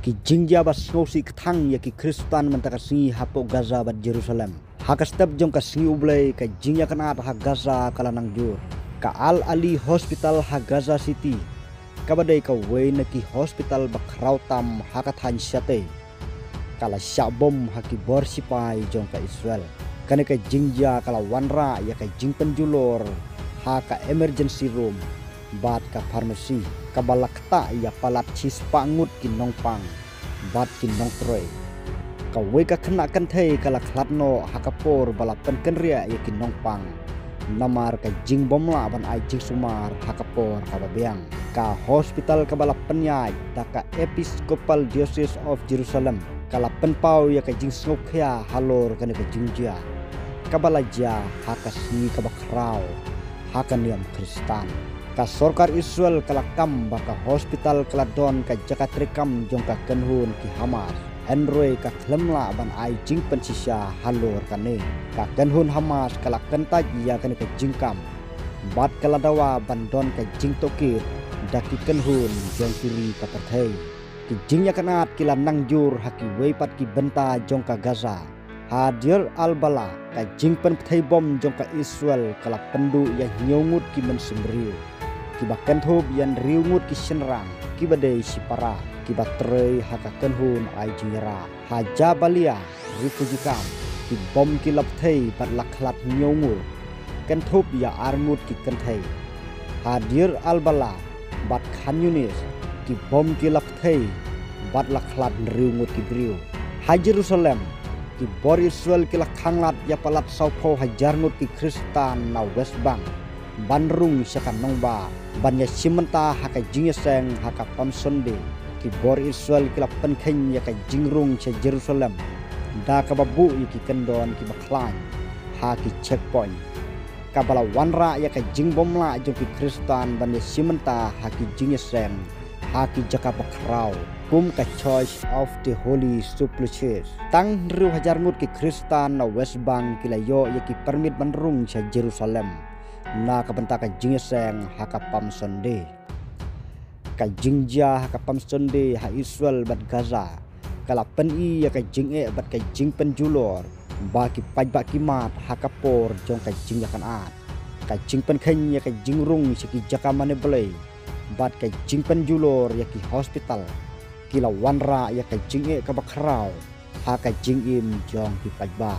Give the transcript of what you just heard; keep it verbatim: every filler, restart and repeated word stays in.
Ki jingjia ba sngewsih kthang ïa ki Khristan mynta ka sngi hapoh Gaza bad Jerusalem. Ha ka step jong ka sngi U Blei, ka jingïakynad ha Gaza ka la nang jur. Ka Al Ali Hospital ha Gaza City, kaba dei kawei na ki hospital ba khraw tam ha ka thaiñ shatei, ka la shah bom ha ki bor sipai jong ka Israel. Kane ka jingjia ka la wanrah ïa ka jingpynjulor ha ka emergency room bad ka pharmacy, kaba la ktah ïa palat shispah ngut ki nongpang bad ki nongtrei. Kawei ka khynnah kynthei ka la khlad noh ha ka por ba la pynkynriah ïa ki nongpang namar ka jingbymlah ban ai jingsumar ha ka por kaba biang. Ka hospital kaba la pynïaid da ka Episcopal Diocese of Jerusalem ka la pynpaw ïa ka jingsngewkhia halor kane ka jingjia, kaba la jia ha ka sngi kaba khraw ha ka niam Khristan. Ka sorkar Israel ka la kam ba ka hospital ka la don ka jaka treikam jong ka kynhun ki Hamas. Hynrei ka khlem lah ban ai jingpynshisha halor kane. Ka kynhun Hamas ka la kyntait ïa kane ka jingkam bad ka la dawa ban don ka jingtohkit da ki kynhun jong ki ri ka pyrthei. Ki jingïakynad ki la nang jur ha kiwei pat ki bynta jong ka Gaza. Ha Deir al-Balah, ka jingpynpthei bom jong ka Israel ka la pynduh ïa hynñiew ngut ki mynsiem briew, kiba kynthup ïa hynriew ngut ki shynrang kiba dei shipara kiba trei ha ka kynhun ai jingïarap. Ha Jabalia refugee camp, ki bom ki la pthei bad la khlad hynñiew ngut, kynthup ïa ar ngut ki kynthei. Ha Deir al-Balah bad Khan Yunis, ki bom ki la pthei bad la khlad hynriew ngut ki briew. Ha Jerusalem, ki bor Israel ki la khanglad ïa palat sawphew hajar ngut ki Khristan na West Bank ban rung sha ka nongbah ban ïashim bynta ha ka jingïaseng ha ka Palm Sunday. Ki bor Israel ki la pynkheiñ ïa ka jingrung sha Jerusalem da kaba buh ïa ki kyndon kiba khlaiñ ha ki checkpoint, kaba la wanrah ïa ka jingbymlah jong ki Khristan ban ïashim bynta ha ki jingïaseng ha ki jaka bakhraw, kum ka Church of the Holy Sepulchre. Tang hynriew hajar ngut ki Khristan na West Bank ki la ïoh ïa ki permit ban rung sha Jerusalem na ka bynta ka jingïaseng ha ka Palm Sunday. Ka jingjia ha ka Palm Sunday ha Israel bad Gaza ka la pyni ïa ka jingeh bad ka jingpynjulor ba ki paidbah ki mad ha ka por jong ka jingïakynad. Ka jingpynkheiñ ïa ka jingrung sha ki jaka mane Blei bad ka jingpynjulor ïa ki hospital ki la wanrah ïa ka jingeh kaba khraw ha ka jingim jong ki paidbah.